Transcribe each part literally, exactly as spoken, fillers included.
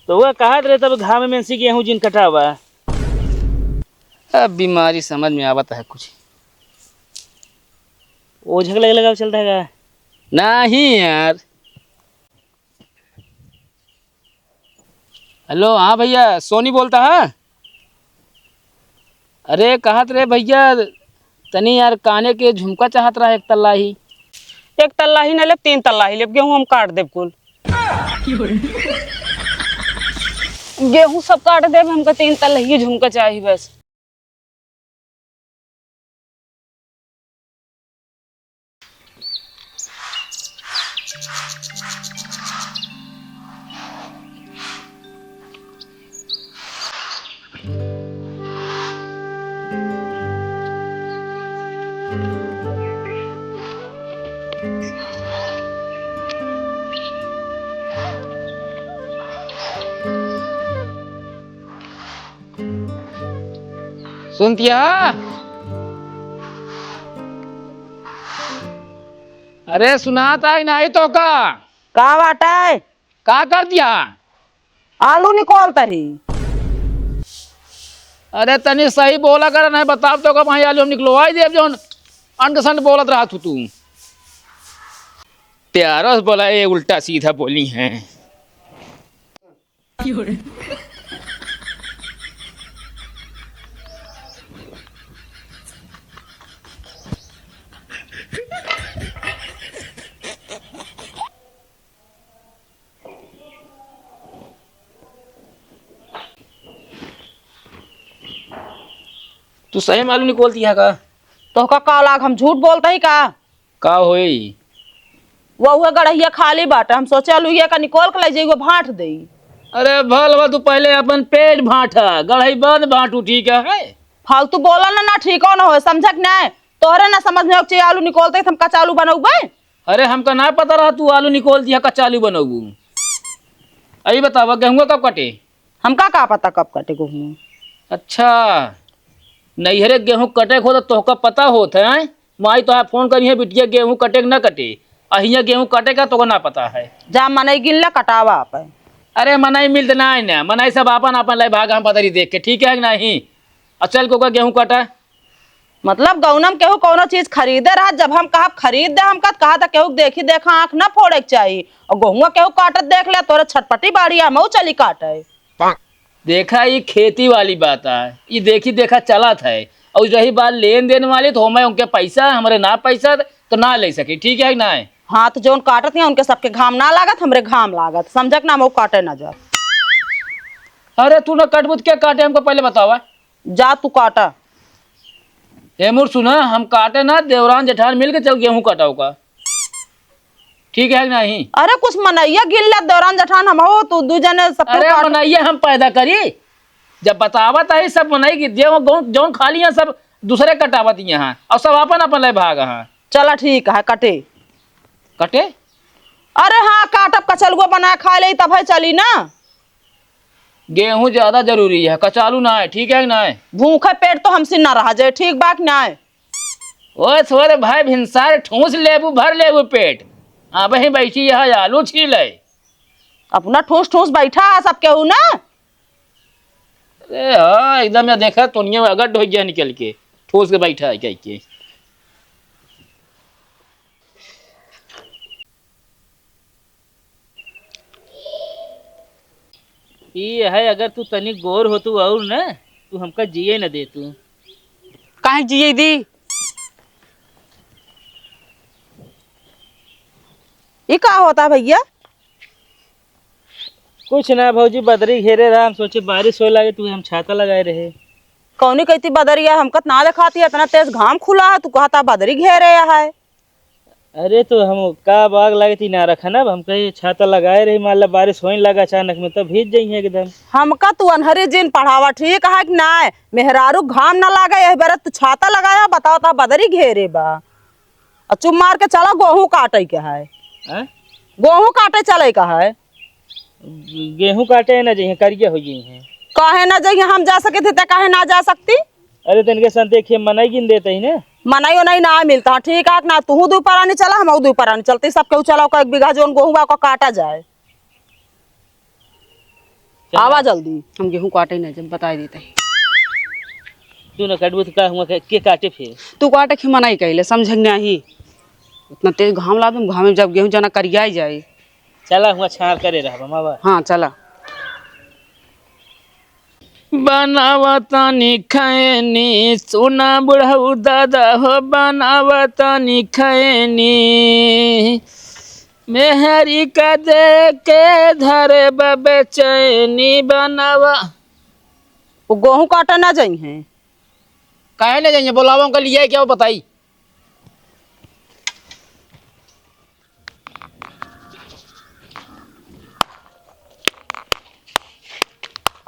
तो वह कहत रहे तब घाम में से गेहूं जिन कटावा। अब बीमारी समझ में आवत है कुछ। ओझक लगे लगाव चलता है का? नहीं यार। हेलो, हाँ भैया, सोनी बोलता है। अरे कहत रे भैया, तनी यार काने के झुमका चाहत रहा एक तल्ला ही। एक तल्ला ही ना लेब, तीन तल्ला ही लेब, गेहूं हम काट देब कुल। गेहूं सब काट देब, हमका तीन तल्ला ही झुमका चाही बस। सुनतिया? अरे सुनात आई नाही तो का? का बाटे? का कर दिया? आलू निकोलत ही। अरे तनी सही बोला कर, नहीं बताब तो का भाई आलू हम निकलवाई देब जौन अंड संड बोलत रहा तू, तू। प्यारो से बोला, ये उल्टा सीधा बोली है। तू सही में आलू निकोलत ही का? तोहका का लाग, हम झूठ बोलत ही का? का होई? वह उहे गड़हिया खाली बाटे, हम सोचे आलू ये का निकोल के ले जाई, वो भांट देई। अरे भल बा, तू पहले अपन पेट भांटा, गड़ही बंद भांटू, ठीक है? फालतू बोला ना, ना ठीक हो ना हो, समझक ना है। तोहरे ना समझ में आवे के चाहिए, आलू निकोलत ही हम कचालू बनौबे। अरे हमका ना पता रहा तू आलू निकोलत ही कचालू बनौबू। अभी बतावा गेहुआ कब कटे? हमका का पता कब कटे गेहूं? अच्छा, नैहरे गेहूं कटे के हो तो तोहका पता होत है, हैं? माई तोहार फोन करी है, बिटिया गेहूं कटे के ना कटे, आ हियां गेहूं कटे का तोहका ना पता है। जा मनई गिन ले, कटावा आप। अरे मनई मिलत ना है ना, मनई सब आपन आपन लै भाग हम पतरी देख के, ठीक है कि नहीं? आ चल को का गेहूं कटा। मतलब गौनम केहू कौनो चीज खरीदे रहा, जब हम कहब खरीद दे, हम कहत कहा था केहू के देखी देखा आँख ना फोड़े के चाही। और गेहुआ केहू काटत देख ले, तोरे छटपटी बाड़ी, हमहू चली काटे। देखा, ई खेती वाली बात है, ई देखी देखा चलत है। और रही बात लेन देन वाली, तो हमें उनके पैसा, हमरे ना पैसा, तो ना ले सके, ठीक है कि ना है? हाँ, तो जौन काटत हैं, उनके सबके घाम ना लागत, हमरे घाम लागत, समझक ना, हमहू काटे ना जात। अरे तू ना कटबू तो क्या काटे, हमको पहले बतावा। जा तू काटा। ए मोर सुना, हम काटे ना, देवरान जेठान मिल के चल गेहूं काटा ओका। ठीक है कि नहीं? अरे कुछ मनैया गिन ले, देवरान जेठान हम हो, तू दू जने सब अरे काट। मनैया हम पैदा करी, जब बतावत है सब मनई की, जे वो गहूं, जौन खाली हैं सब दूसरे कटावत ही हैं, और सब अपन अपन ले भाग हैं। चला ठीक है, कटे। कटे? अरे हाँ, काटब कचलुआ बना खा ले तब है चली ना। गेहूं ज्यादा जरूरी है, कचालू ना है, ठीक है कि ना है? भूखे पेट तो हमसे ना रहा जाए, ठीक बा कि ना है? ओए छोरे भाई, भिनसार ठूस लेबू, भर लेबू पेट। अब ही बैठी यह आलू छीले। अपना ठूस ठूस बैठा है सब केहू ना। अरे हाँ, एकदम या देखा तोनिया अगट हो गया निकल के, ठूस के बैठा है कह के। ई है, अगर तू तनी गोर होतू और न, तू हमका जिए न देतू। काहे जिए दी? ई का होता भैया? कुछ ना भौजी, बदरी घेरे रहा, हम सोचे बारिश होए लागे, तू हम छाता लगाए रहे। कौनी कहती बदरिया, हमका त ना देखाती, इतना तेज घाम खुला है, तू कहता बदरी घेरे है। अरे तो हम का बाग लागे ती ना रखा ना, हम कहे छाता लगाए रही, मान ला बारिश होए लगा अचानक में, तो भीज जाइए एकदम। हमका तू अनहरी जिन पढ़ावा, ठीक है कि नाय? मेहरारू घाम ना लागे, यही बेरा तू छाता लगाया, बताओ तो बदरी घेरे बा। और चुप मार के चला, गेहूं काटे के है। हैं? गेहूं काटे चले का है। गेहूं काटे ना जइहे, करिया हो जइहे। काहे ना जइहे, हम जा सके थे, ते काहे ना जा सकती? अरे, तो इनके साथ देखिए, मनई गिन देते ही ना। मनई ओनई ना मिलता, ठीक है ना? तू दू परानी चला, हम दू परानी चलती, सब केहू चला, ओका एक बीघा जोन गेहूं बा, ओका काटा जाए। आवा जल्दी, हम गेहूँ काटे नहीं, जब बताई देते हैं। तू न काटबू तो का हुआ, के, के काटे फिर? तू काटे के मना ही कहिले, समझे नहीं। इतना तेज घाम ला दूँ, घाम में जब गेहूँ जना करिया ही जाए। चला हुआ छाड़ करे रहबा, मावा। हाँ, चला। बनावा तानी खैनी, सुना बुढ़ऊ दादा हो, बनावा तानी खैनी। मेहरी का दे के धरे बबे चैनी बनावा। वो गेहूं काटा ना जाई हैं। काहे ना जाई हैं? बोलावा उनका, लिया क्या वो बताई।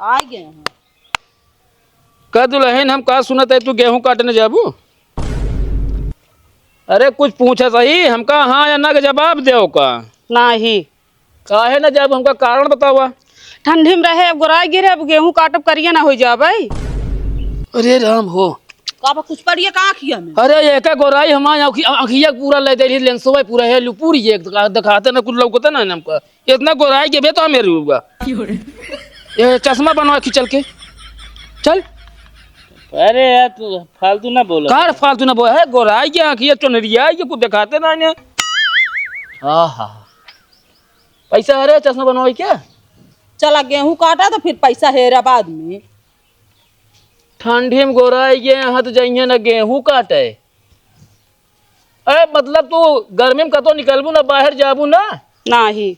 आ गए हैं। का दुल्हन, हम का सुनत है, तू गेहूं काटने जाबू? अरे कुछ पूछा सही, हमका हाँ या ना के जवाब देव का। नाही। काहे ना जाबू, हमका कारण बतावा। ठंडी में रहे, अब गोराई गिरे, अब गेहूं काटब करिया ना हो जाबे। अरे राम हो। का बा, कुछ पड़िए का आँखिया में? अरे, एका गोराई हमार आँखी-, आँखिया पूरा ले देली, लेंसवा पूरा है, लुपूरी ये दिखा-, दिखाते ना, कुछ लौकते ना हमका। इतना गोराई के बे तो हमें रूबा। ये चश्मा बनवा के चल के। चल। अरे यार, तू फालतू ना बोलो। कार फालतू ना बोल, है गोराई के आँखिया चुनरिया, ये कुछ दिखाते ना इन्हें। आहा। पैसा, अरे चश्मा बनवाई क्या? चला गेहूं काटा तो फिर पैसा हेरा बाद में। ठंडी में गोराई के यहाँ तो जाइए ना गेहूं काटे। अरे मतलब तू गर्मी में कतो निकलबू ना, बाहर जाबू ना? नाही।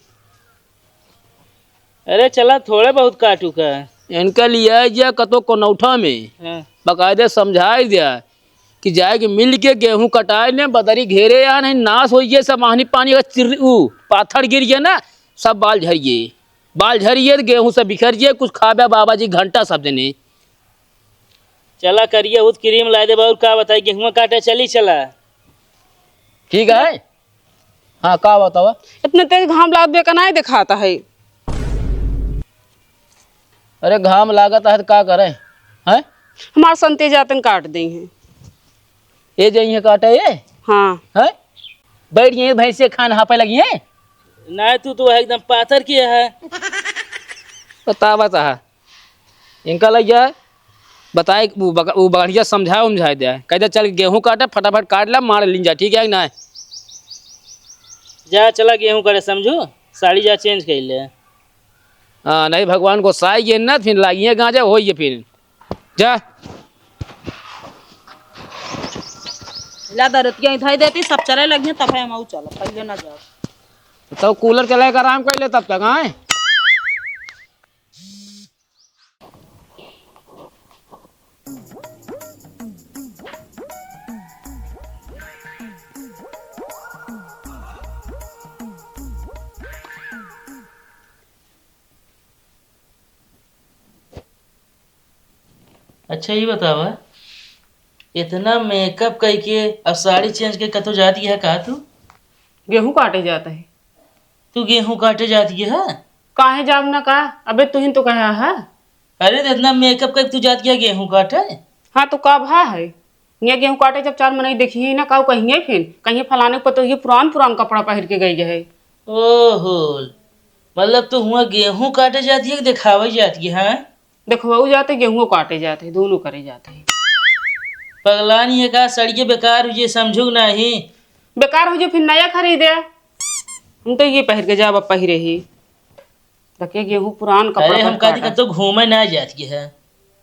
अरे चला थोड़े बहुत काटू का। इनका लिया जा कतो कोनौठा में। हाँ। बकायदे समझाई दिया कि जाए के मिल के गेहूं कटाए ने, बदरी घेरे या नहीं, नाश होइए सब, आहनी पानी का चिर-, ऊ पाथर गिर गया ना, सब बाल झरिए, बाल झरिए तो गेहूं सब बिखर जिए, कुछ खाबे बाबा जी घंटा सब देने। चला करिए उत क्रीम ला देबा, और का बताई, गेहुआ काटे चली चला। ठीक है। हाँ, का बतावा? इतने तेज घाम लागत बे का नाहीं देखाता है। अरे घाम लागत है तो का करे? हैं? हमार संते जातन काट दे हैं। ये जाइए काटे ये? हाँ। हैं? बैठ गई भैंसे खान हापे लगी है। नहीं, तू तो एकदम पातर किया है। बतावा ता। इनका लग जाए, बताए, वो बग-, वो बढ़िया समझाए उमझाए दे। कह दे, "चल गेहूं काटे, फटाफट काट ला, मार लीन जा, ठीक है कि ना?" जा, चला गेहूं काटे, समझू, साड़ी जा change कर ले। हाँ, नहीं भगवान गोसाई ये ना, फिर लागिए गांजा, होइए फिर। जा। ला दरतिया इधाई देती, सब चले लगिए, तब हम आऊ चला, पहले ना जाओ। तो cooler चलाए का आराम कर ले तब तक, आए। अच्छा, ये बतावा, इतना makeup कइके अब साड़ी change के कतो जाती है का तू? गेहूं काटे जात है। तू गेहूं काटे जाती है? काहे जाब ना का? अबे तुहिन तो कहा है। अरे, तो इतना makeup कइके तू जाती है गेहूं काटे? हाँ, तो का भा है? ये गेहूं काटे जब चार मनई देखिए ना, काऊ कहिए फिर? कहिए फलाने पर तो ये पुरान पुरान कपड़ा पहिर के गई है। ओहो, मतलब तू हुआ गेहूं काटे जाती है कि देखावे जाती है, हाँ? देखवाऊ जाते, गेहूं काटे जाते, दोनों करे जाते। पगलानी है का, सड़िए बेकार हो जे, समझू नहीं। बेकार हो जे, फिर नया खरीदे। हम तो ये पहिर के जाब, अब पहिरे ही। देखे, गेहूं पुरान कपड़ा अरे, हम पर कदी काटा। कतो घूमे ना जात के है,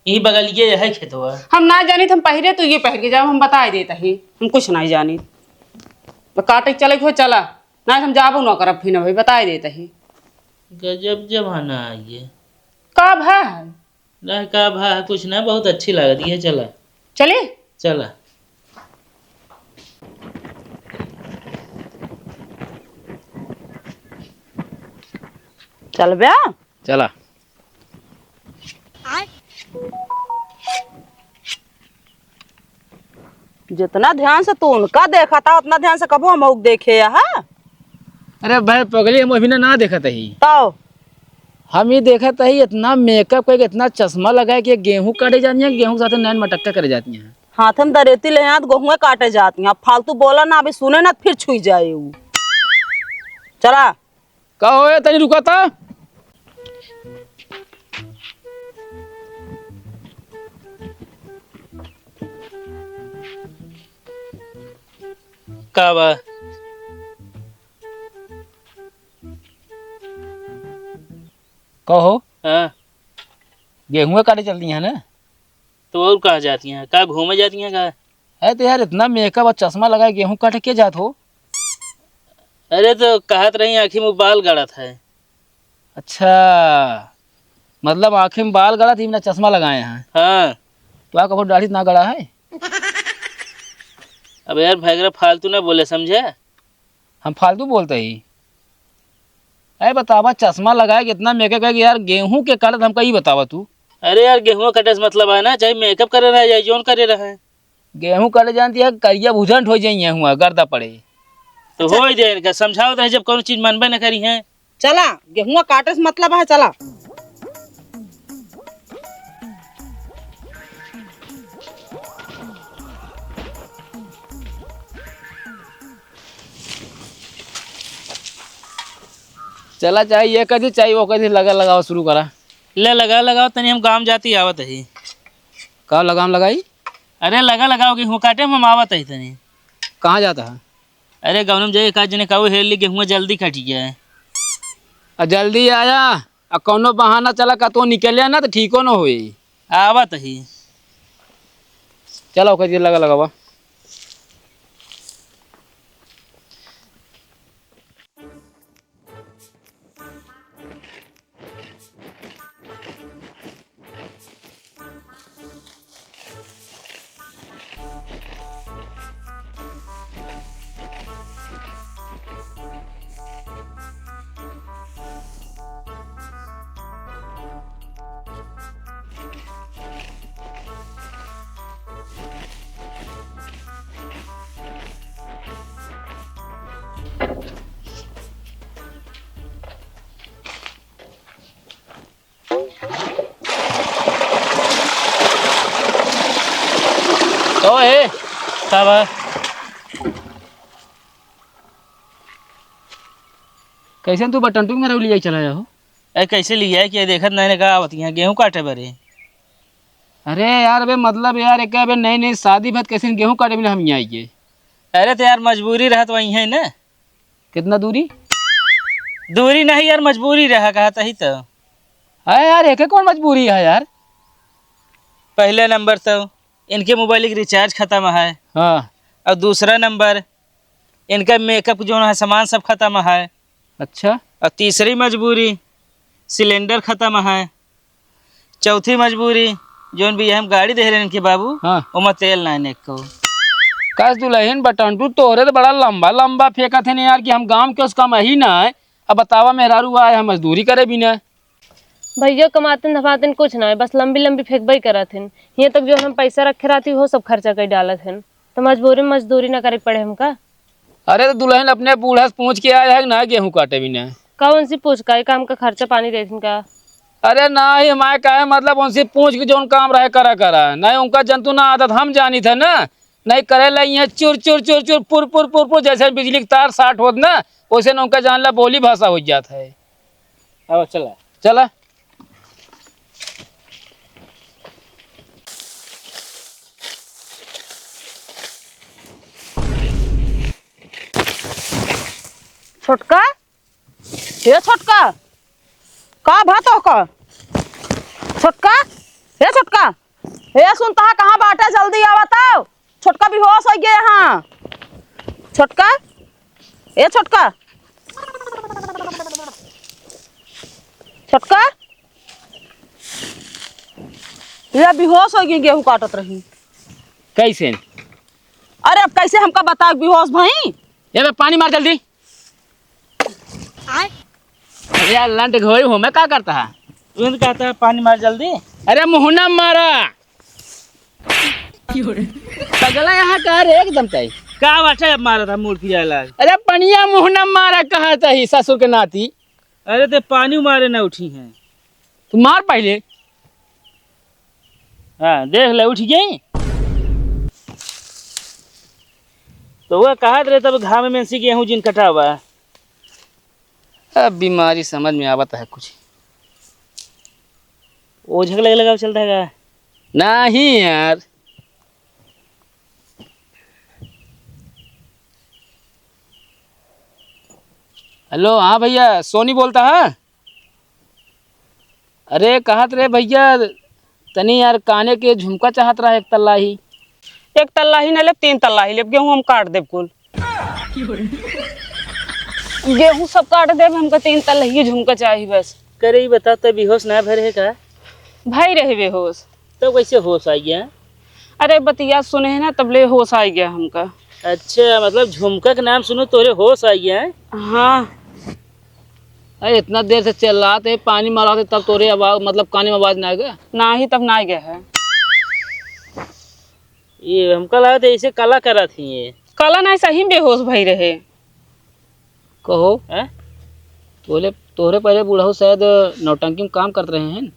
यही बगलिए है खेतवा। हम ना जानी, हम पहिरे तो ये पहिर के जाब, हम बताए देत ही, हम कुछ नहीं जानी। तो काटे चले हो, चला। ना हम जाबो ना करब फिर भाई, बताए देत ही। गजब जमाना आ गया। का भा है? ना का भा है, कुछ ना, बहुत अच्छी लागत है, चला। चली? चला। चलबे? चला। जितना ध्यान से तू उनका देखा था, उतना ध्यान से कबो हम देखे या, हाँ? अरे भाई पगली, हम अभी ना, ना देखत ही। तो? हम ही देखत ही, इतना makeup करके, इतना चश्मा लगाए कि गेहूं काटे जाती है, गेहूं के साथ नैन मटक्का करे जाती हैं। हाथ में दरेती ले हाथ गेहूं काटे जाती हैं। फालतू बोला ना, अभी सुने ना, फिर छुई जाए ऊ। चला। का होए, तनी रुका ता। का बा? कहो। हाँ। गेहुआ काटे चलती हैं ना? तो और कहाँ जाती हैं? का घूमे जाती हैं का? है तो यार, इतना मेकअप और चश्मा लगाए गेहूं काटे के जात हो? अरे, तो कहत रही आँखी में बाल गड़त है। अच्छा, मतलब आँखी में बाल गड़त ही, बिना चश्मा लगाए हैं? हाँ। तो आ कबो दाढ़ी ना गड़ा है? अब यार भैगरा, फालतू ना बोले, समझे? हम फालतू बोलते ही? अरे बतावा, चश्मा लगाए के इतना मेकअप है कि यार, गेहूं के काटत हमका ई बतावा तू। अरे यार, गेहूं कटे से मतलब है ना, चाहे मेकअप करे रहे, चाहे जौन करे रहे। गेहूं काटे जानती है, करिया भुजंट हो जाई है हुआ, गर्दा पड़े। तो अच्छा। हो ही दे इनका, समझाओ तो है, जब कौनो चीज मनबे न करी है। चला, गेहुआ काटे से मतलब है, चला। चला, चाहे ये कदी, चाहे वो कदी, लगा लगावा शुरू करा। ले लगा लगावा, तनी हम गाँव जाती आवत ही। का लगाम लगाई? अरे लगा लगावा, गेहूँ काटे में हम आवत ही तनी। कहाँ जाता है? अरे गौनम जाए, एक आध जने काऊ हेर ली, गेहुआ जल्दी कट गया है। आ जल्दी आया, आ कौनो बहाना चला, कतौ निकल ना तो ठीको न होई। आवत ही। चला, ओकर जे लगा लगावा। ओ ए, का बा? कैसे तू बटंटू के मेरा लिया चला जाओ? ए, कैसे लिया है कि देखत नहीं ने का आवत यहाँ गेहूँ काटे बरे? अरे यार, अबे मतलब यार, एक अबे नई नई शादी भत कैसे गेहूँ काटे बिना हम यहाँ आइए? अरे तो यार, मजबूरी रहत वही है ना। कितना दूरी? दूरी नहीं यार, मजबूरी रहा, कहा तही तो। है यार, एक कौन मजबूरी है यार? पहले नंबर तो इनके मोबाइल के रिचार्ज खत्म है। हाँ। और दूसरा नंबर, इनका मेकअप जो है, सामान सब खत्म है। अच्छा। और तीसरी मजबूरी, सिलेंडर खत्म है। चौथी मजबूरी, जौन भी हम गाड़ी दे रहे इनके बाबू, हाँ। ओमा तेल ना एको। कस दुल्हन बटंटू, तोहरे तो बड़ा लंबा लंबा फेंकत है यार, कि हम गांव के उसका मही ना है। अब बतावा, मेहरारू आए, हम मजदूरी करे भी ना। भैया कमातन धमातन कुछ ना है, बस लंबी लंबी फेंकबे करत हन। हियां तक जो हम पैसा रखे रहती, वो सब खर्चा कर डालत हन। तो मजबूरी में मजदूरी ना करे पड़े हमका। अरे तो दुल्हन अपने बूढ़ा से पूछ के आया है कि ना गेहूं काटे भी ना? कौन सी पूछ का, ये काम का खर्चा पानी देथिन का? अरे ना ही हमारे का है, मतलब उनसे पूछ के जौन काम रहे करा करा, नहीं उनका जंतु ना आदत हम जानी थे ना, नहीं करे ला ये चुर चुर चुर चुर पुर पुर पुर पुर, जैसे बिजली के तार साट होत ना, वैसे न उनका जान ला बोली भाषा हो जात है। अब चला। चला। छोटका, ए छोटका, का भा तोहका? छोटका, ए छोटका, ए सुन, तहा कहाँ बाटे, जल्दी आवा तो। छोटका बेहोश होइ गए हाँ। छोटका, ए छोटका, छोटका, ये बेहोश होइ गए, गेहूँ काटत रही। कैसे? अरे अब कैसे हमका बता, बेहोश भई? ए बे, पानी मार जल्दी। आय। अरे यार, लंट घोड़ी हो, मैं का करता है? तुरंत कहता है, "पानी मार जल्दी।" अरे मुहना मारा। पगला यहाँ का रे, एकदम तय। का बाटे अब मारा था, मूड पिराए लाग। अरे पनिया मुहना मारा, कहा तही ससुर के नाती। अरे ते पानी मारे ना उठी हैं। तू मार पहले। हाँ, देख ले, उठ गई। तो वह कहत रहे तब घाम में से गेहूं जिन कटावा। अब बीमारी समझ में आवत है कुछ। ओझक लगे लगाव चलता है का? नहीं यार। हेलो, हाँ भैया, सोनी बोलता है। अरे कहत रे भैया, तनी यार काने के झुमका चाहत रहा एक तल्ला ही। एक तल्ला ही न लेब, तीन तल्ला ही लेब, गेहूँ हम काट देब कुल। गेहूँ सब काट देब, हमका तीन तल्ला ही झुमका चाही बस। करे ई बता, तब बेहोश ना भरे है का? भाई रहे बेहोश। तब कैसे होश आ गया? अरे बतिया सुने है ना, तबले होश आ गया हमका। अच्छा, मतलब झुमका के नाम सुनो तोरे होश आ गया है? हाँ। अरे इतना देर से चिल्लाते, पानी मारते, तब तोरे आवाज, मतलब काने में आवाज ना आएगा? ना ही, तब ना गया है। ये हमका लगा था ऐसे कला करत ही ये। कला ना, सही में बेहोश भई रहे। कहो, हैं? तोले, तोहरे पहले बुढ़ऊ शायद नौटंकी में काम करत रहे हैं।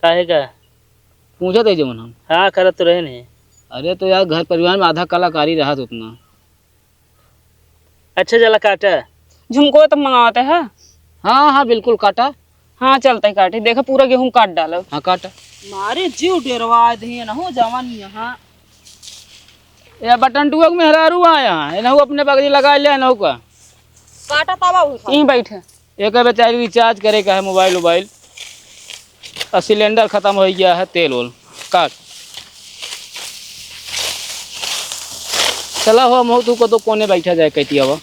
काहे का? पूछत है जवन हम। हाँ, करत तो रहे नहीं। अरे तो यार, घर परिवार में आधा कलाकारी रहत उतना। अच्छा, चला काटा। झुमको तो मंगावत है। हाँ, हाँ, बिल्कुल काटा। हाँ, चलते काटे। देखा, पूरा गेहूं काट डालो। हाँ, काटा। मारे जीव डेरवा दे न हो जवान यहाँ। ये बटन टुआ के मेहरारू आया है, इनहू अपने बगली लगा ले, इनहू का। काटा तवा उठा। यहीं बैठे। एक बेचारी रिचार्ज करे का है मोबाइल वोबाइल, और सिलेंडर खत्म हो गया है, तेल ओल काट। चला हो, हम तू को तो कोने बैठा जाए कहती हवा।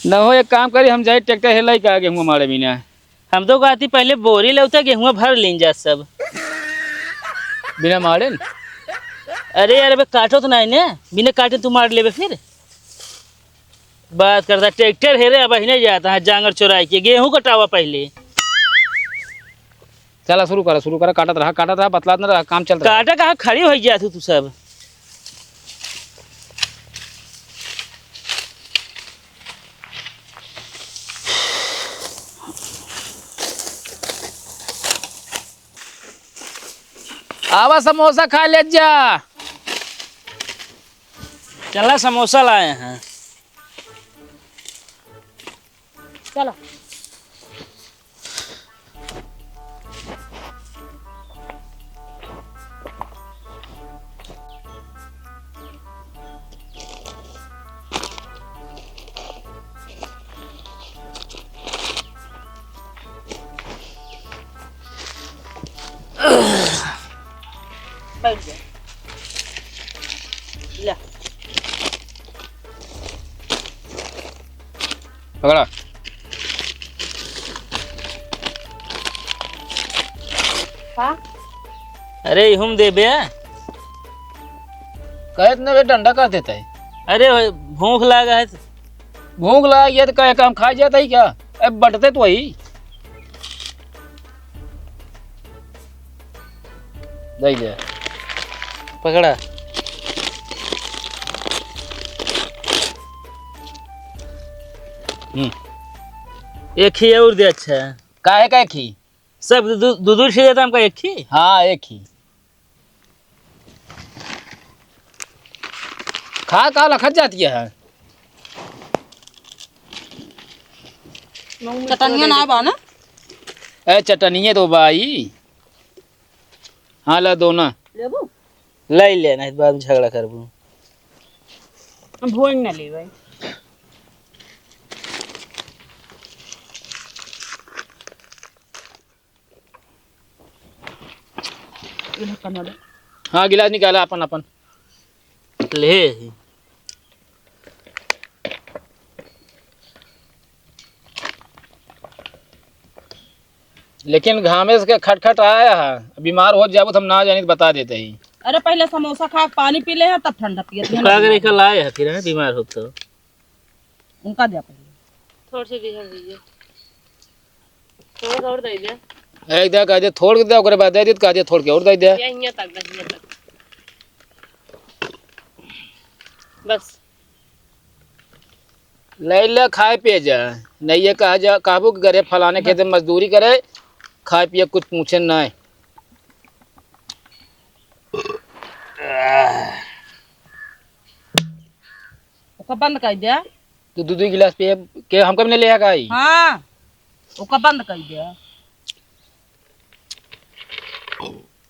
न हो, एक काम करी, हम जाए ट्रैक्टर हेलाई का गेहूं मारे बिना। हम तो कहती पहले बोरी लेवता, गेहुआ भर लीन जा सब। बिना मारे न? अरे यार, अबे काटो तो नहीं ने, बिना काटे तू मार लेबे फिर। बात करता ट्रैक्टर हेरे, अब अहिने जाता है जांगर चोराई के, गेहूं कटावा पहले। चला शुरू करा, शुरू करा, काटत रहा, काटत रहा, बतलात न रहा, काम चलत रहा। काटा कहाँ, खड़ी हो गया तू, तू सब। आवा समोसा खा ले जा। चला समोसा लाए हैं। चला। बैठ जा। ले। पकड़ा। हाँ? अरे, इहुम देबे। कहत न बे, डंडा कर देता है। अरे, भूख लागा है। भूख लागा है तो कहे काम खा जाता है क्या? अब बटते तो वही। दे दे। पकड़ा। हम्म। एक ही और दे, अच्छा। काहे का एक ही? सब दू, दू, दू, दू ठे देता हमका एक ही? हाँ, एक ही। खा का लखत जाती है? चटनिया ना बा ना? ए, चटनिया तो बा ई। हाँ, ला दो ना। लेबू? ले ले, नहीं तो बाद में झगड़ा करबू। हम भोज ना लेबै। हाँ, गिलास निकाला अपन, अपन। ले। लेकिन घामे से के खटखट आया है, बीमार हो जाबो तो हम ना जानी तो बता देते ही। अरे पहले समोसा खा के पानी पी ले हैं, तब ठंडा पियत तू हैं। का करे का लाए है फिर, हैं, बीमार हो तो? उनका दे पहले। थोड़ से दिया दीजिए। थोड़ा सा और दे दे। एक दे कह दे, थोड़ के दे, ओकरे बाद दे दे, कह दे, थोड़ के और दे दे। या हियां तक, बस हियां तक। बस। ले ले, खाए पिए जा। नहीं ये कहा जा, कहबो कि घरे फलाने खेते मजदूरी करे, खाए पिए कुछ पूछे नहीं। ओका बंद कर दे। तू दू दू गिलास पिए के हमका भी नहीं ले आएगा आई। हाँ, ओका बंद कर दे।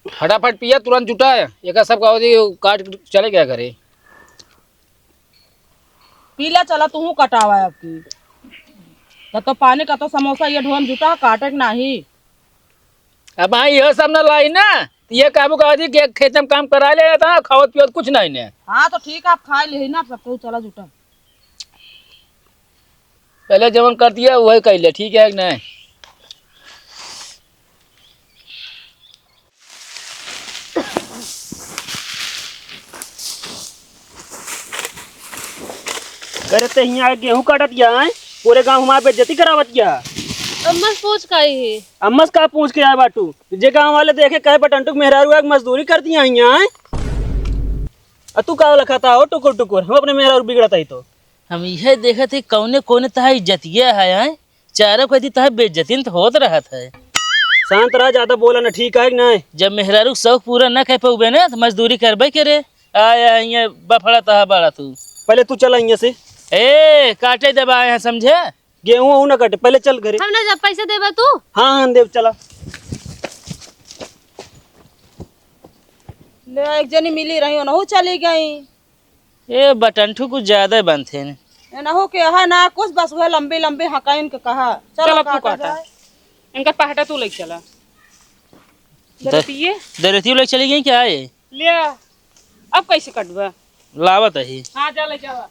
फटाफट पिया, तुरंत जुटा है। एका सब का होती काट चले गया घरे। पी ले, चला तू कटावा अब की। का तो पानी का तो समोसा ये ढोन जुटा काटे के नाही। अब हाँ, यह सब न लाई ना, तो ये काबू का दी कि एक खेत में काम करा ले था, खावत पियत कुछ नहीं ने। हाँ तो ठीक है, आप खा ले ना, सब केहू चला जुटा। पहले जवन कर दिया वही कर ले, ठीक है कि नहीं? करे ते हियाँ आके गेहूँ काटत गया है, पूरे गाँव हमार बेइज्जती करावत गया। अम्मा से पूछ का आई है? अम्मा से का पूछ के आए बाटू? जे गाँव वाले देखे कहे बटंटू के मेहरारू आके मजदूरी कर दिया हियाँ है। आ तू का लखता हो टुकुर टुकुर, हम अपने मेहरारू बिगड़त आई तो। हम इहे देखत ही कौने कौने तहा इज्जतिया है, हैं? चारों कती तहा बेइज्जती न तो होत रहत है। शांत रहा, ज्यादा बोला ना, ठीक है कि नहीं? जब मेहरारू के शौक पूरा न कर पउबे ना, तो मजदूरी करबे करे। आया, ये बफड़ा तहा बड़ा तू। पहले तू चला यहाँ से। ए, काटे देबा आए हैं, समझे? गेहूं वहूं ना काटे, पहले चल घरे। हम ना जब पैसे देबा तू। हाँ, हाँ, देब, चला। ले, एक जनी मिली रही, ओनहु चली गई। ए, बटंठू कुछ ज्यादा बनथे ने। एनहु के है ना कुछ, बस वह लंबी लंबी हकाइन के कहा। चलो चलो, तू काटा काटा। जाए। इनका पहटा तू लेके चला। दे-, दरतिये? दरतिये लेके चली गई क्या ये? ले, अब कैसे कटबा? लावत ही। हाँ, जा ले, जा।